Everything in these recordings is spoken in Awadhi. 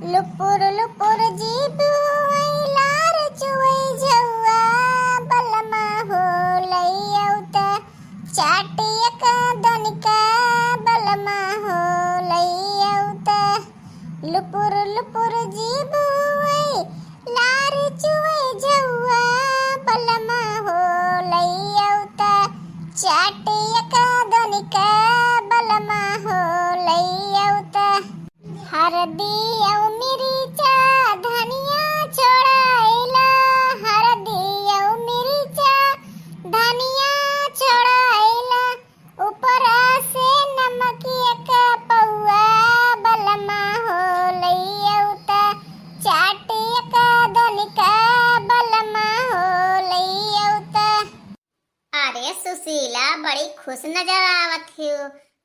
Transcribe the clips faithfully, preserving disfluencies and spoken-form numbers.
लुपुर लुपुर जीभ हुवै, लार चुवै झउआ, बलमा हो लइयौ त चाट एक दनिका, बलमा हो लइयौ त। लुपुर लुपुर जीभ हुवै, लार चुवै झउआ, बलमा हो लइयौ त चाट एक दनिका, बलमा हो लइयौ त। हरदी अउ मिरिचा धनिया छोड़ाइला, हरदी अउ मिरिचा धनिया छोड़ाइला, ऊपरा से नमक एक पौआ, बलमा हो लइयौ त चाट एक दनिका, बलमा हो लइयौ त। अरे सुशीला, बड़ी खुश नजर आवत हिउ,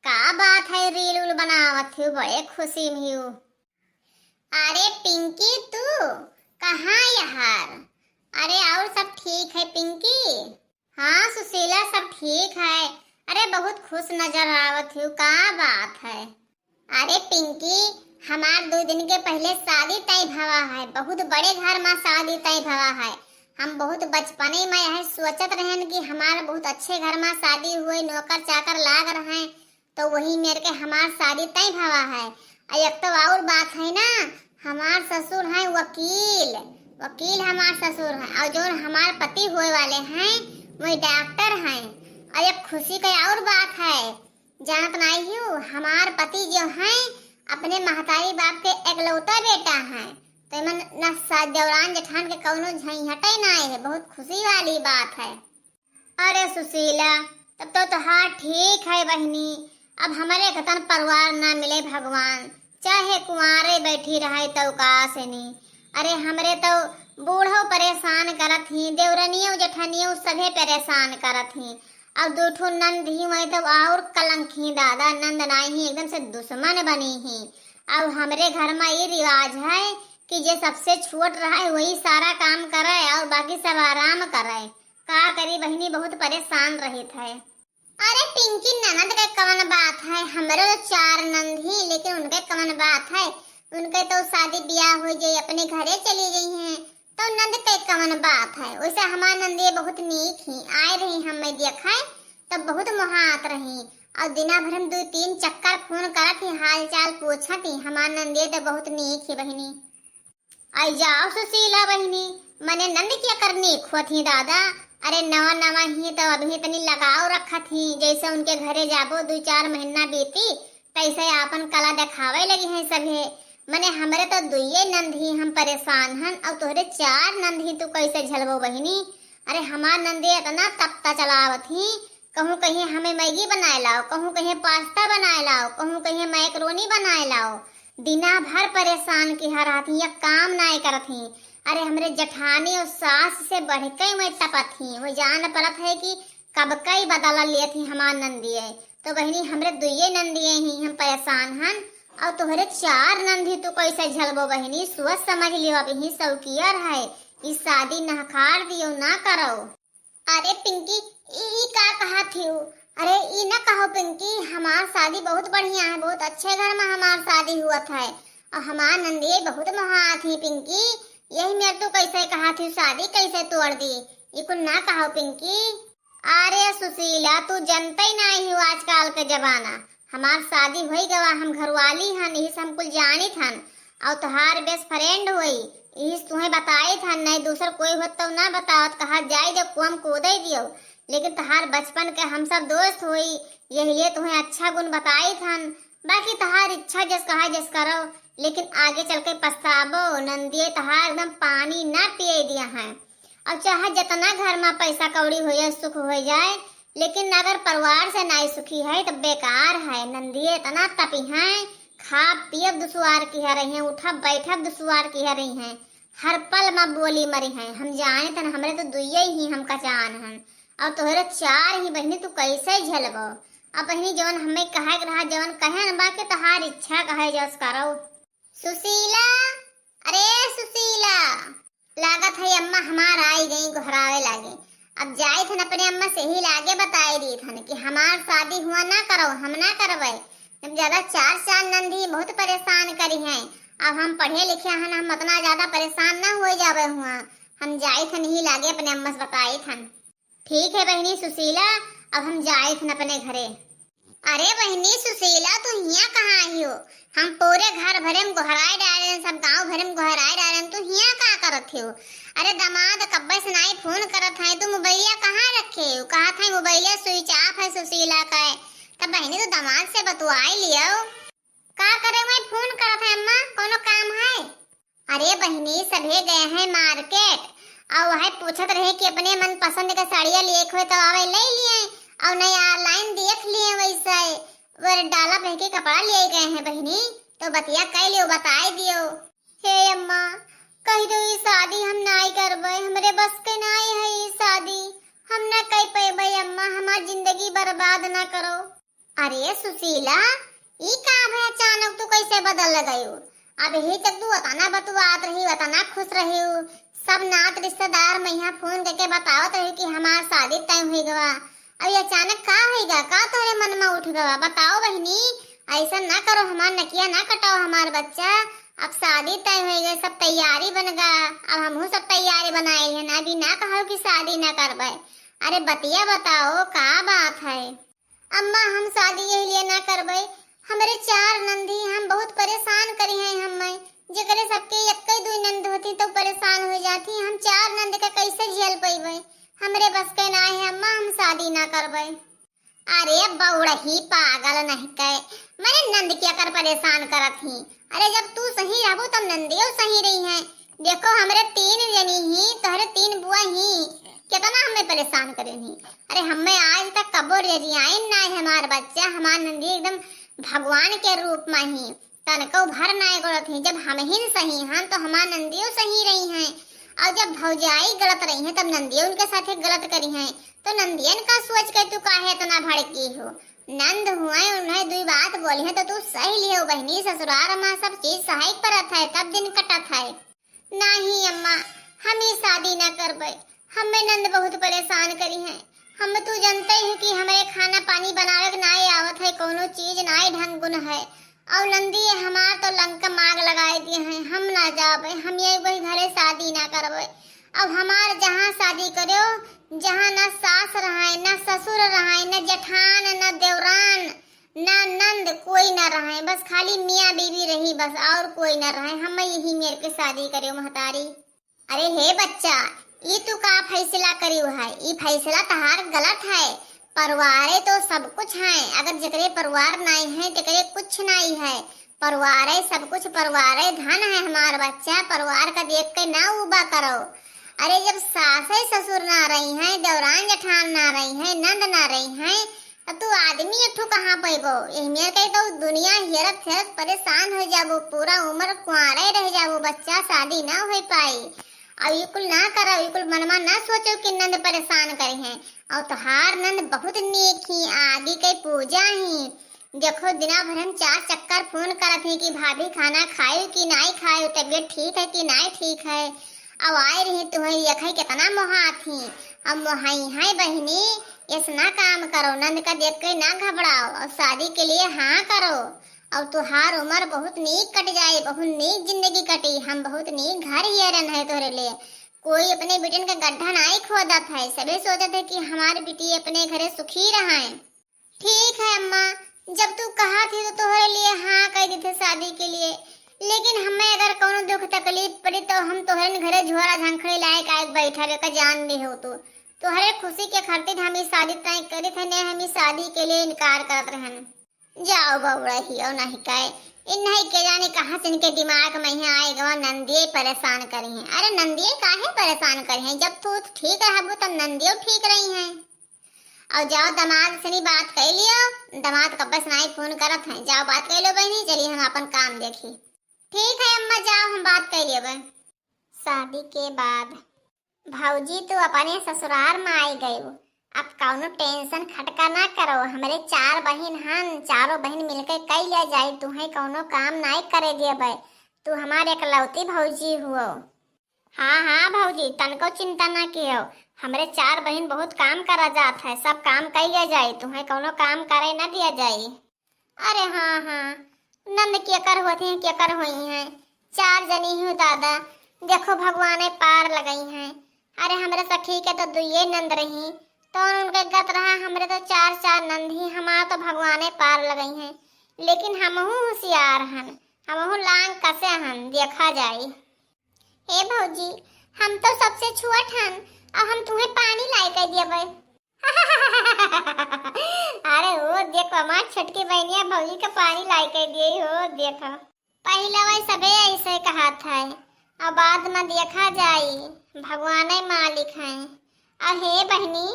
का बात है, रील उल बनावत हिउ, बड़े खुशी में हिउ। अरे पिंकी, तू कहाँ यार? अरे और सब ठीक है पिंकी? हाँ सुशीला, सब ठीक है। अरे बहुत खुश नजर आवत हिउ, का बात है? अरे पिंकी, हमार दो दिन के पहिले शादी तय भवा है, बहुत बड़े घर मा शादी तय भवा है। हम बहुत बचपने मा यह सोचत रहन कि हमार बहुत अच्छे घर मा शादी हुए, नौकर चाकर लाग रहे, तो वही मेर के हमार शादी तय भवा है। अउ एक तो और बात है ना, हमार ससुर हैं वकील, वकील हमार ससुर हैं, अउ जौन हमार पति होए वाले हैं, वही डॉक्टर हैं। अउ एक खुशी का और बात है, जानत नाई हिउ, हमार पति जो हैं, अपने महतारी बाप के एकलौता बेटा हैं, तो एमन न सा-, देवरान जेठान के कौनो झंझटे नाई है, बहुत खुशी वाली बात है। अरे सुशीला, तब तो तोहार ठीक है बहिनी, अब हमरे कतन परिवार ना मिले भगवान, चाहे कुंवारे बैठी रहे तो का सेनी। अरे हमरे तो बूढ़ो परेशान करत ही, देवरनियो जेठनियो सभे परेशान करत ही। अब दू ठो नंद ही हुए तो और कलंक ही दादा, नंद नाई ही एकदम से दुश्मन बनी ही। अब हमरे घर मा ई रिवाज है कि जे सबसे छोट रहे वही सारा काम करे और बाकी सब आराम करे। का करी बहिनी, बहुत परेशान रहित है। अरे पिंकी, ननद के कवन बात है, हमरे तो चार नंद ही, लेकिन उनके कवन बात है, उनके तो शादी ब्याह हो जाई, अपने घरे चली गई हैं, तो नंद के कवन बात है। वैसे हमार नंदिये बहुत नीक ही, आए रही हमें देखे, तब बहुत मोहात रही, और दिना भर हम दो तीन चक्कर फोन करत ही, हाल चाल पूछत ही। हमार नंदिये तो बहुत नीक ही बहिनी। आई जाओ सुशीला बहिनी, मने नंद के करनी खोत ही दादा। अरे नवा नवा ही तो अभी इतनी लगाव रखत ही, जैसे उनके घरे जाबो दो चार महीना बीती, तैसे आपन कला देखावे लगी हैं सभे। मने हमरे तो दुइये नंद ही, हम परेशान हन, और तोहरे चार नंद ही, तू कैसे झलबो बहिनी? अरे हमार नंदे इतना तपता चलावत ही, कहूँ कहीं हमें मैगी बनाए लाओ, कहूँ कहीं पास्ता बनाए लाओ, कहूँ कहीं मैकरोनी बनाए लाओ। दिना भर परेशान किहा रहत ही, एक काम नाय करत ही। अरे हमरे जेठानी और सास से बढ़ के मैं तपत ही, वो जान परत है कि कब कई बदला लेत ही हमार नंदिये। तो बहिनी, हमरे दुइये नंदिये ही, हम परेशान हन, और तोहरे चार नंदी तू कैसे झलबो बहिनी? सोच समझ लियो, अब यही सौकियर है, ई शादी नहकार दियो, ना करो। अरे पिंकी, ई, ई का कहत हिउ? अरे ई ना कहो पिंकी, हमार शादी बहुत बढ़िया है, बहुत अच्छे घर मा हमार शादी हुअत है, और हमार नंदिये बहुत मोहात ही पिंकी, यही मेर तू कैसे कहत हिउ, शादी कैसे तोड़ दी? ई कुल ना कहो पिंकी। अरे सुशीला, तू जनते नाई हिउ आजकल के जमाना। हमार शादी होई गवा, हम घरवाली हन, यही से हम कुल जानित हन। और तोहार बेस्ट फ्रेंड होई, यही से तुहें बताइत हन, नहीं दूसर कोई होत तो ना बतावत, कहा जाई दे, कुआँ कूदे दियो। लेकिन तोहार बचपन के हम सब दोस्त होई, यही लिए तुहें अच्छा गुण बताइत हन। बाकी तोहार इच्छा जस कहा जस करो, लेकिन आगे चल के पछताबो, नंदिये तोहार एकदम पानी ना पिए दिया है। अब चाहे जितना घर मा पैसा कौड़ी हो जाए, सुख हो जाए, लेकिन अगर परिवार से नाई सुखी है तो बेकार है। नंदिये इतना तपी हैं, खाब पियब दुसवार किहा रही हैं, उठब बैठब दुसवार किहा रही हैं, हर पल मा बोली मरी हैं। हम जानित हन, हमरे तो दुइये ही हम कचान हन, और तोहरे चार ही बहिनी, तू कैसे झेलबो? अब बहिनी जवन हमें कहे के रहा, जवन कहे न बा के तोहार इच्छा कहे जस करो। सुशीला, अरे सुशीला, लागत है अम्मा हमार आई गई गोहरावे लागे। अब जाइत हन अपने अम्मा से ही लागे बताई दीत हन कि हमार शादी हुआ ना करो, हम ना करबे। अब ज्यादा चार चार नंदी बहुत परेशान करी हैं, अब हम पढ़े लिखे हन, हम अतना ज्यादा परेशान ना होइ जाबे हुआ। हम जाइत हन ही लागे अपने अम्मा से बताइत हन। ठीक है बहिनी सुशीला, अब हम जाइत हन अपने घरे। अरे बहिनी सुशीला, तू हियाँ कहाँ आई हो? हम पूरे घर भरे में गोहराए डारेन, सब गाँव भरे में गोहराए डारेन, तू हियाँ का करत हो? अरे दामाद कब्बे से नाई फोन करत है, तू मोबाइलिया कहाँ रखे हो? कहत है मोबाइलिया switch off है सुशीला का। तब बहिनी तू दामाद से बतुआई लियो। का करे मैं फोन करत है अम्मा, कोनो काम है? अरे बहिनी, सभे गए हैं market, और वह पूछत रहे कि अपने मनपसंद का साड़िया लिए हुए तो आवे ले लिए, और नहीं online देख लिए वैसे, वो डाला पहन के कपड़ा लिए गए हैं बहिनी, तो बतिया कह लियो, बताए दियो। हे अम्मा, कह दो ये शादी हम नाई करबे, हमरे बस के नाई है ये शादी, हम ना कर पेबे अम्मा, हमार जिंदगी बर्बाद ना करो। अरे सुशीला, ई का भई अचानक तू कैसे बदल गयू? अबही तक तू अतना बतुआत रही, अतना खुश रही, सब नात रिश्तेदार में यहाँ फोन करके बतावत रही कि हमार शादी तय हुई गवा। अब ये अचानक का होइगा, का तोहरे मन में उठ गवा? बताओ बहिनी, ऐसा ना करो, हमार नकिया ना कटाओ हमार बच्चा। अब शादी तय हुई गए, सब तैयारी बन गा, अब हमहू सब तैयारी बनाए हैं, अभी ना कहो कि शादी ना करबे। अरे बतिया बताओ, का बात है? अम्मा, हम शादी यही लिए ना करबे। हमरे चार नंदी हम बहुत परेशान करी हैं हमें। जेकरे सबके एक्के दुई नंद होती तो परेशान हो जाती। हम चार नंद के कैसे झेल पइबे? हमरे बस के ना है अम्मा, हम शादी ना करबे। अरे बौड़ही पागल नहीं के, मने नंद के कर परेशान करत ही। अरे जब तू सही रहबो तब नंदियो सही रही हैं। देखो, हमरे तीन जनी ही, तोहरे तीन बुआ ही, कितना हमें परेशान करे ही। अरे, हमें आज तक कबो रेजियाइन ना है हमार बच्चा, हमार नंदी एकदम भगवान के रूप में ही, तनको भर ना गलत ही। जब हम ही सही हैं, तो हमार नंदियो सही रही हैं, और जब भौजाई गलत रही हैं, तब नंदियो उनके साथे गलत करी हैं। तो नंदियन का सोच के तू काहे इतना भड़की हो? नंद हुए, उन्हें दुई बात बोली है, तो तू सही लियो बहिनी, ससुरार में सब चीज सहायक परत है, तब दिन कटत है। नाही अम्मा, हम ई शादी ना करबे। हमें नंद बहुत परेशान करी हैं। हम तू जानते ही कि हमें खाना पानी बनावे के नाई आवत है, कोनो चीज नाई ढंग गुन है। और नंदी ये हमार तो लंका माग लगाए दिए हैं, हम ना जाबे, हम ये वही घरे शादी ना करबे। अब हमार जहाँ शादी करो, जहाँ ना सास रहे, ना ससुर रहे, ना जेठान, ना देवरान, ना नंद, कोई ना रहे, बस खाली मियाँ बीवी रही बस, और कोई ना रहे। हम यही मेर के शादी करियो महतारी। अरे हे बच्चा, ई तू का फैसला करियो है? ई फैसला तहार गलत है। परिवारे तो सब कुछ है, अगर जेकरे परिवार नाई है, तेकरे कुछ नाई है। परिवारे सब कुछ, परिवारे धन है हमार बच्चा, परिवार का देख के ना उबा करो। अरे जब सासे ससुर ना रही हैं, देवरान जेठान ना रही हैं, नंद ना रही हैं, तो तू आदमी एक ठो कहाँ पैबो? एह मेर कही तो दुनिया हेरत हेरत परेशान हो जाबो, पूरा उम्र कुंवारे रह जाबो, बच्चा शादी ना हो पाई। और ये कुल ना करो, ये कुल मनमा ना सोचो कि नंद परेशान करे हैं। और तोहार नंद बहुत नीक ही, आगे के पूजा ही। देखो, दिना भर हम चार चक्कर फोन करत ही कि भाभी खाना खायू कि नाई खायू, तबीयत ठीक है कि नाई ठीक है। अब आए रही तुम्हें देखे कितना मोहात ही। अब मोहाई है बहिनी, ऐसना काम करो, नंद का देख के ना घबराओ, अब शादी के लिए हाँ करो। अब तुहार उम्र बहुत नीक कट जाए, बहुत नीक जिंदगी कटी, हम बहुत नीक घर हेरन है तोहरे लिए। कोई अपने बेटन का गड्ढा नाई खोदत है, सभी सोचत है कि हमार बेटी अपने घरे सुखी रहे। ठीक है अम्मा, जब तू कहा थी तो तोहरे लिए हाँ कह दी थे शादी के लिए, लेकिन हमें अगर कौनो दुख तकलीफ पड़ी तो हम तोहरे घरे झोरा झंखड़ी लाए का एक बैठा रे का जान दे हो तू। तोहरे खुशी के खातिर हम ई शादी तय करी थे, ने हम ई शादी के लिए इनकार करत रहन। जाओ बउड़ा हियो नहीं कहे, इन नहीं के जाने कहाँ से इनके दिमाग में यहाँ आए गवा नंदिये परेशान करी हैं। अरे नंदिये काहे परेशान करी हैं, जब तू ठीक रहबू तब नंदियो ठीक रही हैं। और जाओ, दामाद से नहीं बात कर लियो, दामाद कब्बे से नहीं फोन करत हैं। जाओ, बात कर लो बहनी, चलिए हम अपन काम देखी। ठीक है अम्मा, जाओ, हम बात कर लियो बहन। शादी के बाद भौजी, तू अपने ससुराल में आई गयू, अब कौनो टेंशन खटका ना करो, हमरे चार बहिन हन, चारों बहिन मिलके कई लिया जाई, तुहें कौनो काम नाई करे देबे, तू हमारे इकलौती भौजी हुओ। हाँ, हाँ भौजी, तनको चिंता ना कियो। हमरे चार बहिन बहुत काम करा जात है, सब काम कइले जाई, तुहें कौनो काम करे ना दिया जाई। अरे हाँ, हाँ, नंद केकर होत हैं, केकर होई हैं, जनी हूँ दादा, देखो भगवाने पार लगई हैं। अरे हमरे सखी के तो दुइये नंद रही, तो उनके गत रहा, हमरे तो चार चार नंद ही, हमार तो भगवाने पार लगई हैं। लेकिन हमहू होशियार हन, हमहू लांग कसे हन, देखा जाई। ए भौजी, हम तो सबसे छोट हन, अब हम तुम्हें पानी लाई के देबे। अरे वो देखो, हमार छोटकी बहनिया भौजी के पानी लाई के दिए हो, देखो। पहिले वही सबे ऐसे कहत है, अब बाद में देखा जाई, भगवाने मालिक हैं। अब हे बहनी,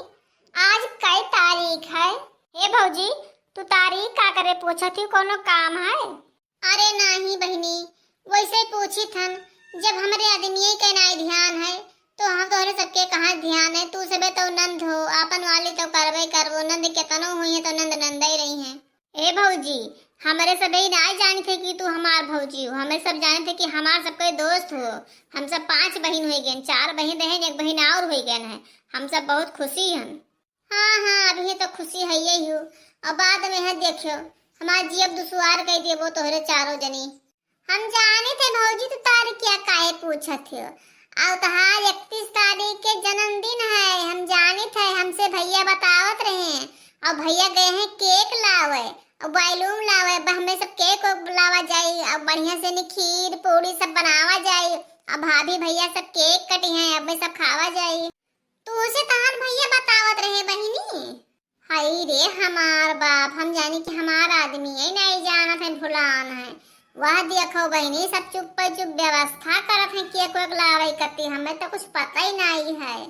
आज कई तारीख है? हे भौजी, तू तारीख का करे पूछत ही, कोनो काम है? अरे नाही बहिनी, वैसे ही पूछित हन, जब हमरे आदमिये के नाई ध्यान है, तो हम तोहरे सबके कहाँ ध्यान है? तू सबे तो नंद हो, आपन वाली तो करबे करबो, नंद केतनो हुई है तो नंद नंदे रही हैं। ए भौजी, हमरे सबे ही नाई जानित है कि तू हमार भौजी हो, हमरे सब जानित है कि हमार सबके दोस्त हो। हम सब पांच बहिन हुई गए, चार बहिन रहे, एक बहिन और हुई गए है। हम सब बहुत खुशी हन। हाँ, हाँ, अभी तो खुशी है यही हो। और बाद में है देखियो, हमार जियब दुसवार कई देबो तोहरे चारों जनी। हम जानित है भौजी, तू तारीख क्या काहे पूछत हो? और तहार इकतीस तारीख के जन्मदिन है, हम जानित है, हमसे भैया बतावत रहे। और भैया गए हैं केक लावे और बैलून लावे, ब-, हमें सब केक ओक लावा जाई और बढ़िया से नी खीर पूड़ी सब बनावा जाई। और भाभी भैया सब केक कटी हैं, अब सब खावा जाई। तू से तहार भैया बतावत रहे बहिनी। हाय रे हमार बाप, हम जानी कि हमार आदमी है, नहीं जानत है, भुलान है। वह देखो बहिनी, सब चुप्पे चुप व्यवस्था करत है केक वेक लावे कती, हमें तो कुछ पता ही नहीं है।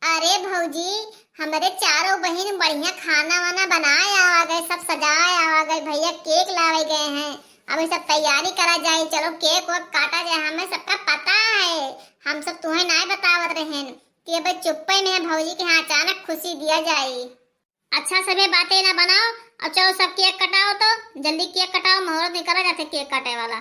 अरे भौजी, हमरे चारों बहिन बढ़िया खाना वाना बनाए आवा गए, सब सजाए आवा गए, भैया केक लावे गए हैं। अब ये सब तैयारी करा जाए, चलो केक वेक काटा जाए, हमें सबका पता है, हम सब तुम्हें नहीं बतावत रहेन कि अब चुप्पे में है भौजी के यहाँ अचानक खुशी दिया जाए। अच्छा, सबे बातें ना बनाओ, और चलो सब केक कटाओ, तो जल्दी केक कटाओ, मुहूर्त निकला जाते केक काटे वाला।